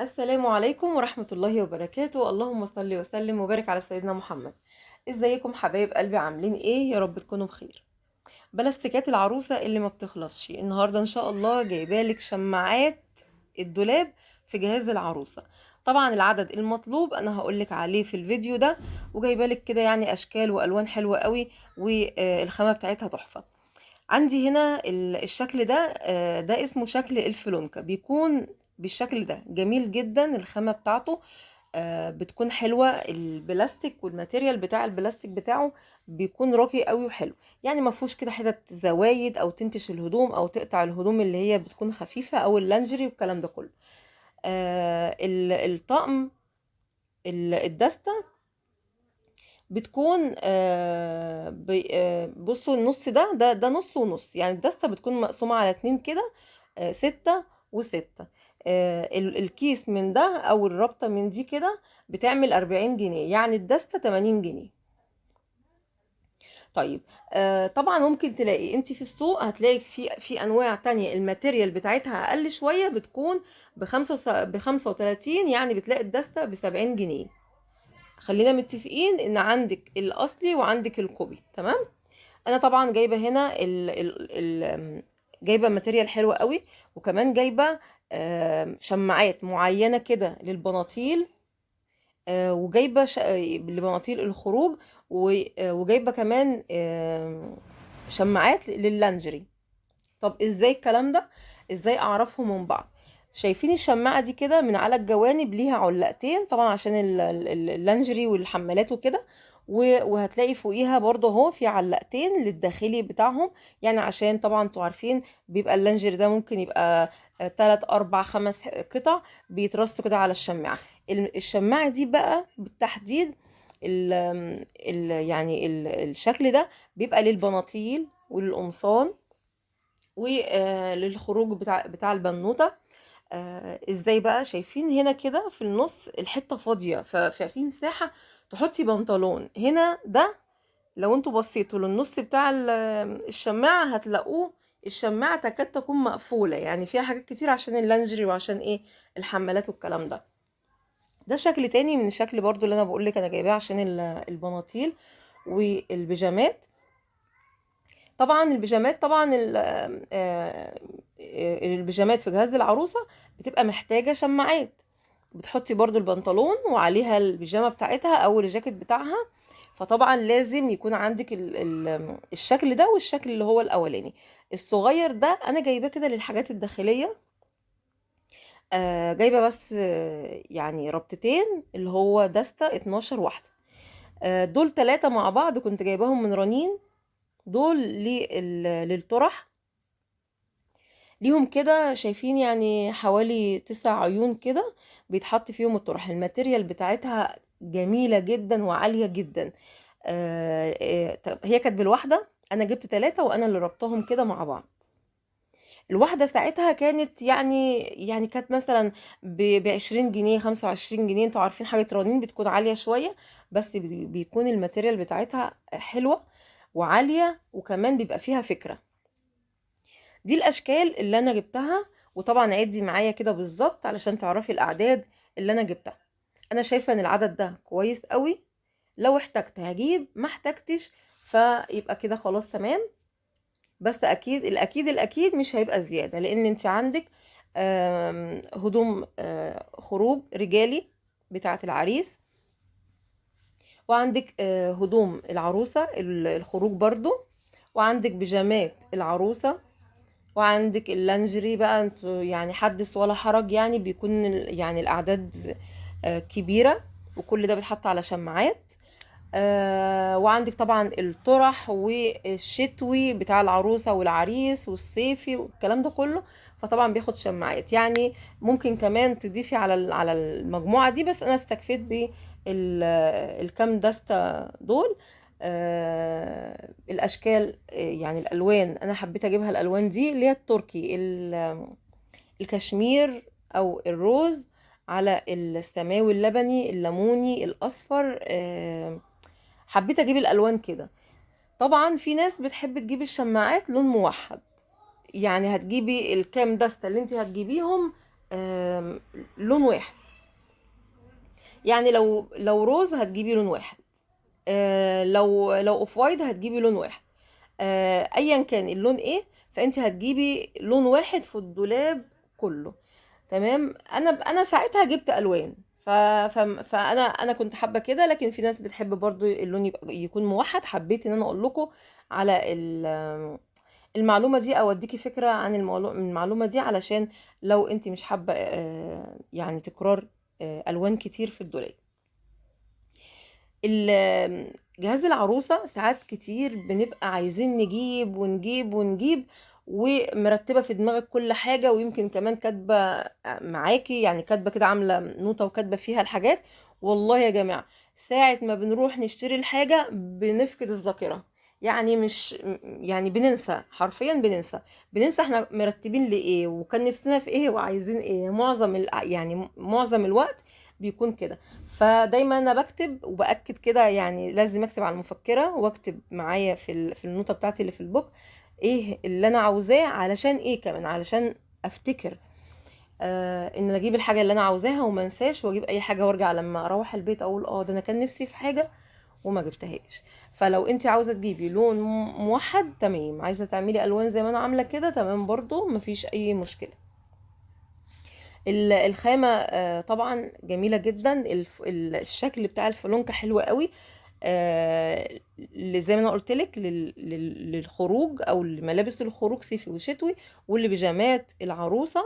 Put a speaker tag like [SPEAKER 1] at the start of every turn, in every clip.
[SPEAKER 1] السلام عليكم ورحمة الله وبركاته. اللهم صل وسلم وبارك على سيدنا محمد. ازيكم حبايب قلبي، عاملين ايه؟ يا رب تكونوا بخير. بلاستيكات العروسة اللي ما بتخلصش، النهاردة ان شاء الله جايبالك شماعات الدولاب في جهاز العروسة. طبعا العدد المطلوب انا هقولك عليه في الفيديو ده، وجايبالك كده يعني اشكال والوان حلوة قوي، والخامة بتاعتها تحفة. عندي هنا الشكل ده، ده اسمه شكل الفلونكا، بيكون بالشكل ده جميل جدا. الخامة بتاعته بتكون حلوة، البلاستيك وال material بتاع البلاستيك بتاعه بيكون راقي قوي وحلو، يعني ما فيهوش كده حتت زوايد او تنتش الهدوم او تقطع الهدوم اللي هي بتكون خفيفة او اللانجري والكلام ده كله. الطقم الدستة بتكون بصوا النص ده، ده نص ونص، يعني الدستة بتكون مقسومة على 2 كده، 6 و6. الكيس من ده او الرابطة من دي كده بتعمل 40 جنيه، يعني الدستة 80 جنيه. طيب، طبعا ممكن تلاقي انت في السوق، هتلاقي في انواع تانية ال material بتاعتها اقل شوية، بتكون بخمسة وتلاتين، يعني بتلاقي الدستة بسبعين جنيه. خلينا متفقين ان عندك الاصلي وعندك ال copy، تمام؟ انا طبعا جايبه هنا جايبه material حلوة قوي، وكمان جايبه شماعات معينة كده للبناطيل، وجايبه لبناطيل الخروج، وجايبه كمان شماعات لللانجري. طب ازاي الكلام ده؟ ازاي اعرفهم من بعض؟ شايفين الشماعه دي كده من على الجوانب ليها علقتين، طبعا عشان اللانجري والحمالات وكده، وهتلاقي فوقيها برضه اهو في علقتين للداخلي بتاعهم، يعني عشان طبعا انتوا عارفين بيبقى اللانجري ده ممكن يبقى 3 4 5 قطع بيترصوا كده على الشماعه. الشماعه دي بقى بالتحديد الشكل ده بيبقى للبناطيل وللقمصان وللخروج بتاع البنوته. ازاي بقى؟ شايفين هنا كده في النص الحتة فاضية، ففي مساحة تحطي بنطلون هنا. ده لو انتوا بصيتوا للنص بتاع الشماعه هتلاقوه الشماعه تكاد تكون مقفولة، يعني فيها حاجات كتير عشان اللانجري وعشان ايه الحمالات والكلام ده. ده شكل تاني من الشكل برضو اللي انا بقول لك انا جايباه عشان البناطيل والبيجامات. طبعا البيجامات، طبعا البيجامات في جهاز العروسة بتبقى محتاجه شماعات، بتحطي برضو البنطلون وعليها البيجامه بتاعتها او الجاكيت بتاعها، فطبعا لازم يكون عندك الشكل ده والشكل اللي هو الاولاني الصغير ده. انا جايباه كده للحاجات الداخلية، جايبه بس، ربطتين اللي هو دستة 12 واحدة، دول 3 مع بعض كنت جايباهم من رنين، دول للطرح ليهم كده، شايفين يعني حوالي 9 عيون كده بيتحط فيهم الطرح. الماتيريال بتاعتها جميلة جدا وعالية جدا. طب هي كانت بالواحدة، أنا جبت 3 وأنا اللي ربطهم كده مع بعض. الواحدة ساعتها كانت كانت مثلا بعشرين جنيه، 25 جنيه. انتوا عارفين حاجة رنين بتكون عالية شوية، بس بيكون الماتيريال بتاعتها حلوة وعالية، وكمان بيبقى فيها فكرة. دي الأشكال اللي أنا جبتها، وطبعا عدي معايا كده بالظبط علشان تعرفي الأعداد اللي أنا جبتها. أنا شايفة إن العدد ده كويس قوي، لو احتجت هجيب، ما احتجتش فيبقى كده خلاص تمام. بس أكيد الأكيد الأكيد مش هيبقى زيادة، لأن أنت عندك، هدوم، خروج رجالي بتاعة العريس، وعندك، هدوم العروسة الخروج برضو، وعندك بيجامات العروسة، وعندك اللانجري بقى. انتوا حدث ولا حرج، بيكون الأعداد، كبيرة، وكل ده بيتحط على شماعات. وعندك طبعا الطرح والشتوي بتاع العروسة والعريس والصيفي والكلام ده كله، فطبعا بياخد شماعات. ممكن كمان تضيفي على المجموعة دي، بس انا استكفيت بالكام دستة دول. الاشكال، يعني الالوان انا حبيت اجيبها الالوان دي اللي هي التركي، الكشمير او الروز، على السماوي اللبني، الليموني، الاصفر. حبيت اجيب الالوان كده. طبعا في ناس بتحب تجيب الشماعات لون موحد، يعني هتجيبي الكام دستة اللي انت هتجيبيهم، لون واحد. يعني لو روز هتجيبي لون واحد، لو off white هتجيبي لون واحد، ايا كان اللون ايه فانت هتجيبي لون واحد في الدولاب كله. تمام. انا ساعتها جبت الوان، فانا كنت حابة كده، لكن في ناس بتحب برضو اللون يكون موحد. حبيت ان انا اقول لكم على المعلومة دي، او اديكي فكرة عن المعلومة دي، علشان لو انت مش حابة يعني تكرار الوان كتير في الدولاب. جهاز العروسة ساعات كتير بنبقى عايزين نجيب ونجيب ونجيب، ومرتبة في دماغك كل حاجة، ويمكن كمان كاتبه معاكي، يعني كاتبه كده، عامله نوتة وكاتبه فيها الحاجات. والله يا جماعة ساعة ما بنروح نشتري الحاجة بنفقد الذاكرة، يعني مش يعني بننسى، حرفيا بننسى احنا مرتبين لايه وكان نفسنا في ايه وعايزين ايه. معظم الوقت بيكون كده. فدايما انا بكتب وباكد كده، يعني لازم اكتب على المفكره واكتب معايا في النوتة بتاعتي اللي في ال book ايه اللي انا عاوزاه، علشان ايه كمان، علشان افتكر ان انا اجيب الحاجة اللي انا عاوزاها وما انساش، واجيب اي حاجة وارجع لما اروح البيت اقول ده انا كان نفسي في حاجة وما جبتهاش. فلو انت عاوزه تجيبي لون موحد تمام، عايزه تعملي الوان زي ما انا عامله كده تمام برضو، مفيش اي مشكلة. الخامة طبعا جميلة جدا، الشكل بتاع الفلونكه حلو قوي، زي ما انا قلت لك للخروج او لملابس الخروج صيفي وشتوي، واللي بيجامات العروسة.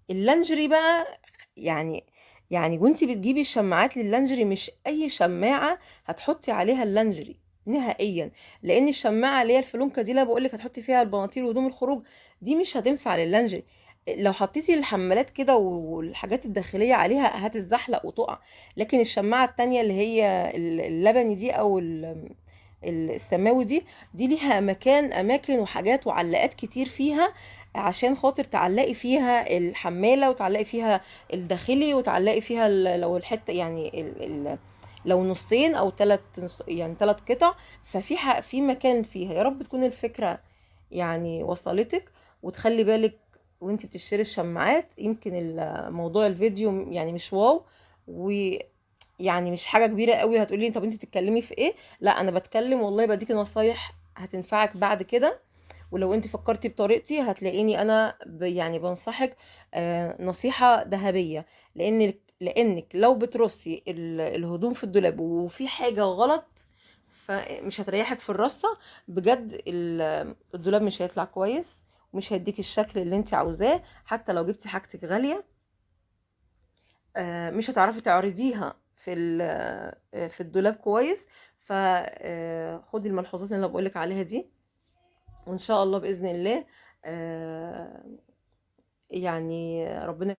[SPEAKER 1] اللانجري بقى، يعني وانتي بتجيبي الشماعات لللانجري مش اي شماعة هتحطي عليها اللانجري نهائيا، لان الشماعه اللي هي الفلونكه دي اللي بقولك هتحطي فيها البناطيل وهدوم الخروج دي مش هتنفع لللانجري. لو حطيتي الحمالات كده والحاجات الداخلية عليها هتتزحلق وتقع، لكن الشماعه التانية اللي هي اللبني دي او السماوي دي ليها اماكن وحاجات وعلاقات كتير فيها، عشان خاطر تعلقي فيها الحماله وتعلقي فيها الداخلي وتعلقي فيها لو الحتة يعني لو نصين او تلات نص، يعني 3 قطع، ففي في مكان فيها. يا رب تكون الفكرة يعني وصلتك، وتخلي بالك وانتي بتشتري الشماعات. يمكن موضوع الفيديو يعني مش واو ويعني مش حاجة كبيرة قوي، هتقولي لي طب انتي بتتكلمي في ايه؟ لا انا بتكلم والله، بديكي نصايح هتنفعك بعد كده، ولو انت فكرتي بطريقتي هتلاقيني انا بنصحك نصيحة ذهبية، لانك لو بترصي الهدوم في الدولاب وفي حاجة غلط فمش هتريحك في الرصه بجد، الدولاب مش هيطلع كويس ومش هيديك الشكل اللي انت عاوزاه. حتى لو جبتي حاجتك غالية مش هتعرفي تعرضيها في الدولاب كويس. فخدي الملحوظات اللي انا بقولك عليها دي، وان شاء الله باذن الله ربنا